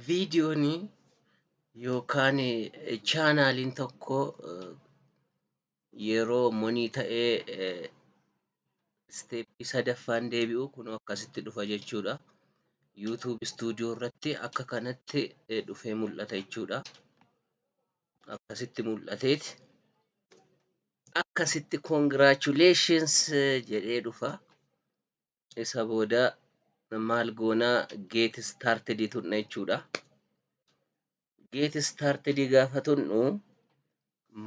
Viidiyoon yookaan chaanaaliin tokko yeroo monii ta'ee isteeppii sadaffaan deebi'u kunoo akkasitti dhufa jechuudha. YouTube Studio irratti akka kanatti dhufee mul'ata jechuudha. Akkasitti mul'ateeti. Akkasitti congratulations jedhee dhufa. Isa booda maal goonaa get started tunna jechuudha. Get started gaafa tunnu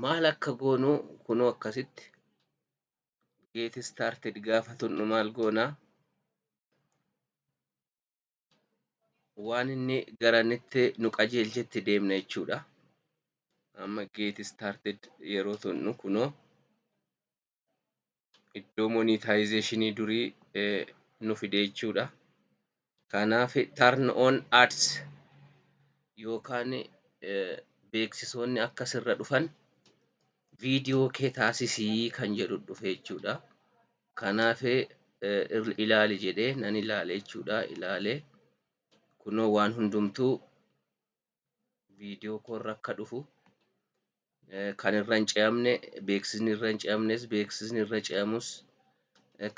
maal akka goonu kunoo akkasitti get started gaafa tunnu maal goonaa waan inni garanitti nu qajeelchetti deemna jechuudha. Amma get started yeroo tunnu kunoo iddoo monetization durii nu fide jechuudha. Kanaaf turn on ads yookaan beeksisoonni akka sirra dhufan viidiyoo kee taasisii kan jedhu dhufe jechuudha. Kanaaf ilaali jedhee nan ilaale jechuudha. Ilaalee kunoo waan hundumtuu viidiyoo koorra akka dhufu kan irra hin ce'amne beeksisni irra hin ce'amnes beeksisni irra ce'amus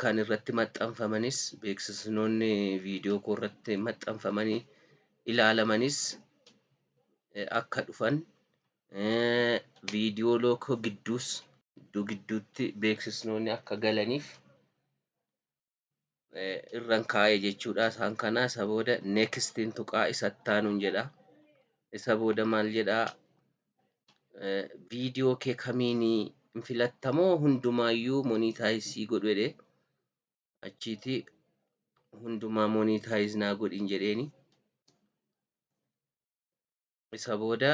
kan irratti maxxanfamanis beeksisnoonni viidiyoo koorratti maxxanfamanii ilaalamanis akka dhufan viidiyoo lookoo gidduus gidduu gidduutti beeksisnoonni akka galaniif irran kaa'e jechuudha. Isaan kana isa booda nextiin tuqaa isatti aanuun jedha. Isa booda maal jedhaa viidiyoo kee kamiin hin filattamoo hundumaayyuu monitaayizii godhu jedhee achiiti hundumaa monitaayiz naa godhin jedheeni. Isa booda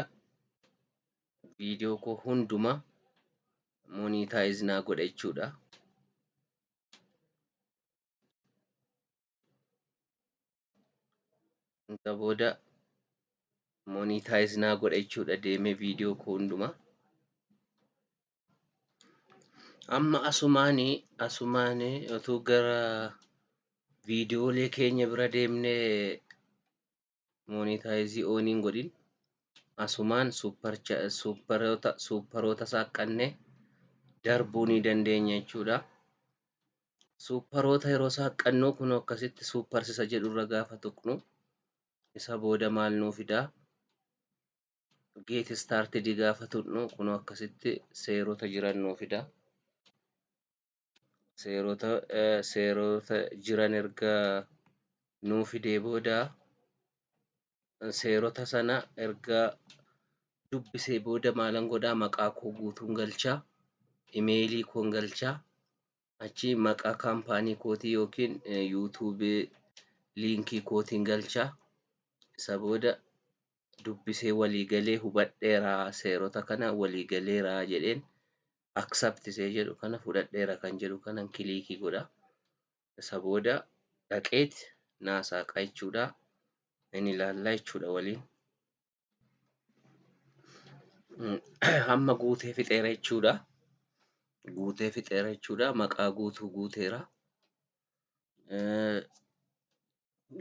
viidiyoo koo hundumaa monitaayiz naa godha jechuudha. Isa booda monitaayiz naa godha jechuudha deemee viidiyoo koo hundumaa. Amma asumaanii utuu gara viidiyoolee keenya bira deemnee monitaayizii ooniin godhin asumaan suupparoota saaqqannee darbuu ni dandeenya jechuudha. Suupparoota yeroo saaqqannu kun akkasitti suupparsisa jedhurra gaafa tuqnu isa booda maal nuu fidaa? Get started gaafa tuqnu kun akkasitti seerota jiran nuu fidaa. Seerota jiran erga nuu fidee booda seerota sana erga dubbisee booda maalan godhaa maqaa koo guutuun galchaa imeelii koon galchaa achi maqaa kaampaanii kootii yookiin yuutuubii liinkii kootiin galchaa isa booda dubbisee waliigalee hubadheera seerota kana waliigaleera jedheen accept isee jedhu kana fudhadheera kan jedhu kanan kiliikii godha. Isa booda dhaqeet naa saaqa jechuudha. Inni ilaallaa jechuudha waliin. Hamma guutee fixeera jechuudha. Guutee fixeera jechuudha. Maqaa guutuu guuteera.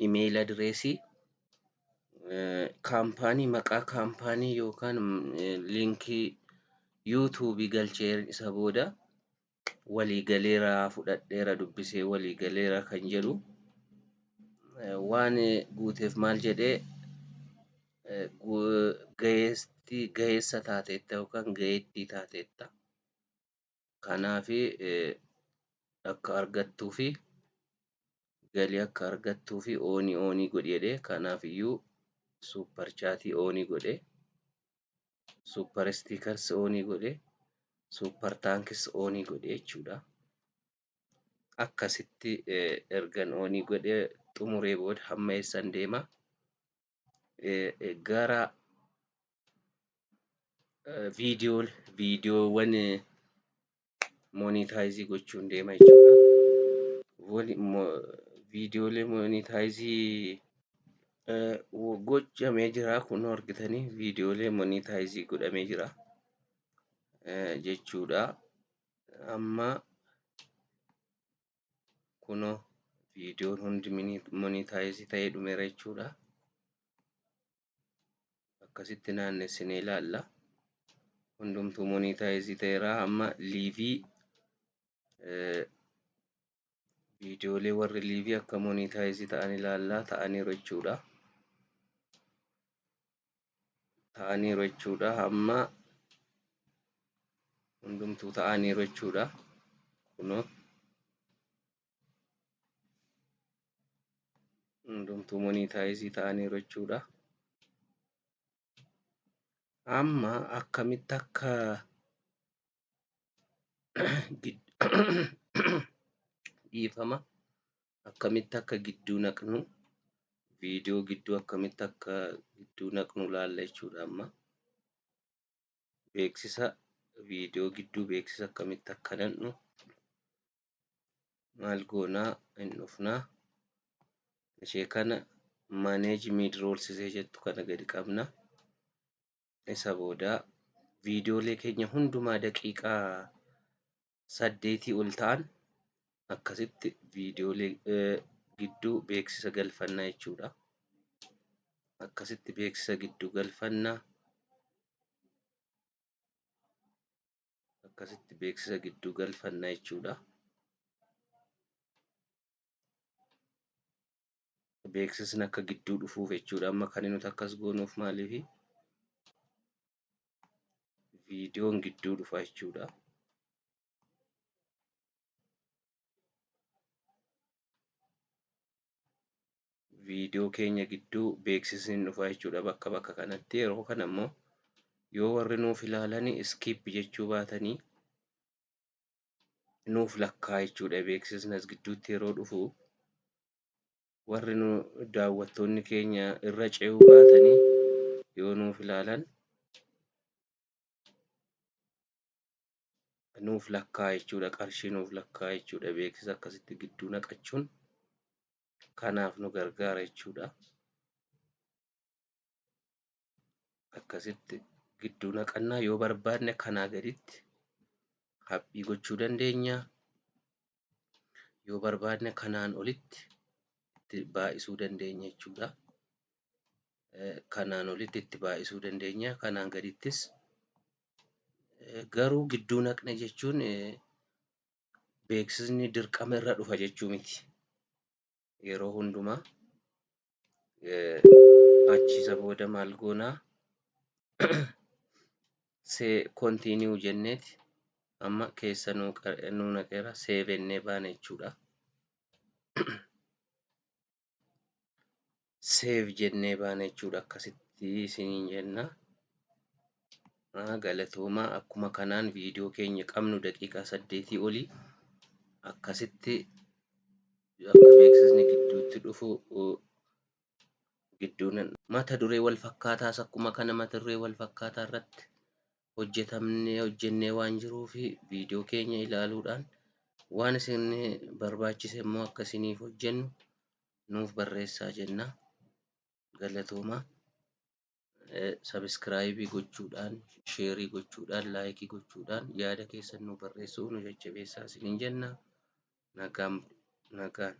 Imeeyil adireesii kaampaanii maqaa kaampaanii yookaan liinkii yuutuubii galchee isa booda waliigaleera fudhadheera dubbisee waliigaleera kan jedhu waan guuteef maal jedhee gaheessa taateetta yookaan gaheettii taateetta. Kanaaf akka argattuu fi galii akka argattuu fi oonii oonii godhi jedhee kanaaf iyyuu suuppar chaatii oonii godhee suuppar istiikars oonii godhee suuppar taankis oonii godhee jechuudha. Akkasitti ergan oonii godhee xumuree booda hamma eessan deema gara viidiyoowwan monitaayizii gochuun deema jechuudha. Viidiyoolee monitaayizii gochamee jira kun argitanii viidiyoolee monitaayizii godhamee jira jechuudha. Amma kunoo Viidiyoon hundi monetize ta'ee dhumeera jechuudha. Akkasitti naannessinee ilaalla. Hundumtuu monetize ta'eera. Amma live viidiyoolee warri live akka monetize ta'an ilaallaa ta'aniiru jechuudha. Ta'aniiru jechuudha. Amma hundumtuu ta'aniiru jechuudha. Kunoo hundumtuu monetize ta'aniiru jechuudha. Amma akkamitti akka dhiifama akkamitti akka gidduu naqnu viidiyoo gidduu akkamitti akka gidduu naqnu laalla jechuudha. Amma beeksisa viidiyoo gidduu beeksisa akkamitti akka naqnu maal goonaa hin dhufnaa ishee kana manage mid-rolls ishee jettu kana gadi qabna. Isa booda viidiyoolee keenya hundumaa daqiiqaa 8 ol ta'an akkasitti viidiyoolee gidduu beeksisa galfannaa jechuudha. Akkasitti beeksisa gidduu galfannaa. Akkasitti beeksisa gidduu galfannaa jechuudha. Beeksisni akka gidduu dhufuuf jechuudha. Amma kan nuti akkas goonuuf maaliifi viidiyoon gidduu dhufa jechuudha. Viidiyoo keenya gidduu beeksisni dhufa jechuudha bakka bakka kanatti. Yeroo kana immoo yoo warri nuuf ilaalani skip jechuu baatanii nuuf lakkaa jechuudha. Beeksisni as gidduutti yeroo dhufu warri nu daawwattoonni keenya irra ce'uu baatanii yoo nuuf ilaalan nuuf lakkaa jechuudha. Qarshii nuuf lakkaa jechuudha. Beeksisa akkasitti gidduu naqachuun kanaaf nu gargaara jechuudha. Akkasitti gidduu naqannaa yoo barbaadne kanaa gaditti haphii gochuu dandeenya. Yoo barbaadne kanaan olitti itti baay'isuu dandeenya jechuudha. Kanaan olitti itti baay'isuu dandeenya. Kanaan gadittis garuu gidduu naqne jechuun beeksisni dirqama irra dhufa jechuu miti. Yeroo hundumaa achi isa booda maal goonaa see continue jenneeti amma keessa nuu naqeera save jennee baana jechuudha. Save jennee baana jechuudha. Akkasitti isiniin jenna. Galatoomaa akkuma kanaan viidiyoo keenya qabnu daqiiqaa 8 olii akkasitti akka beeksisni gidduutti dhufu gidduu mata duree wal fakkaataas akkuma kana mata duree wal fakkaataa irratti hojjennee waan jiruuf viidiyoo keenya ilaaluudhaan waan isin barbaachise immoo akka isiniif hojjennu nuuf barreessaa jenna. Galatoomaa. Subscribe gochuudhaan, share gochuudhaan, like gochuudhaan yaada keessan nu barreessuu nu jajjabeessaa isiniin jenna. Nagaan nagaan.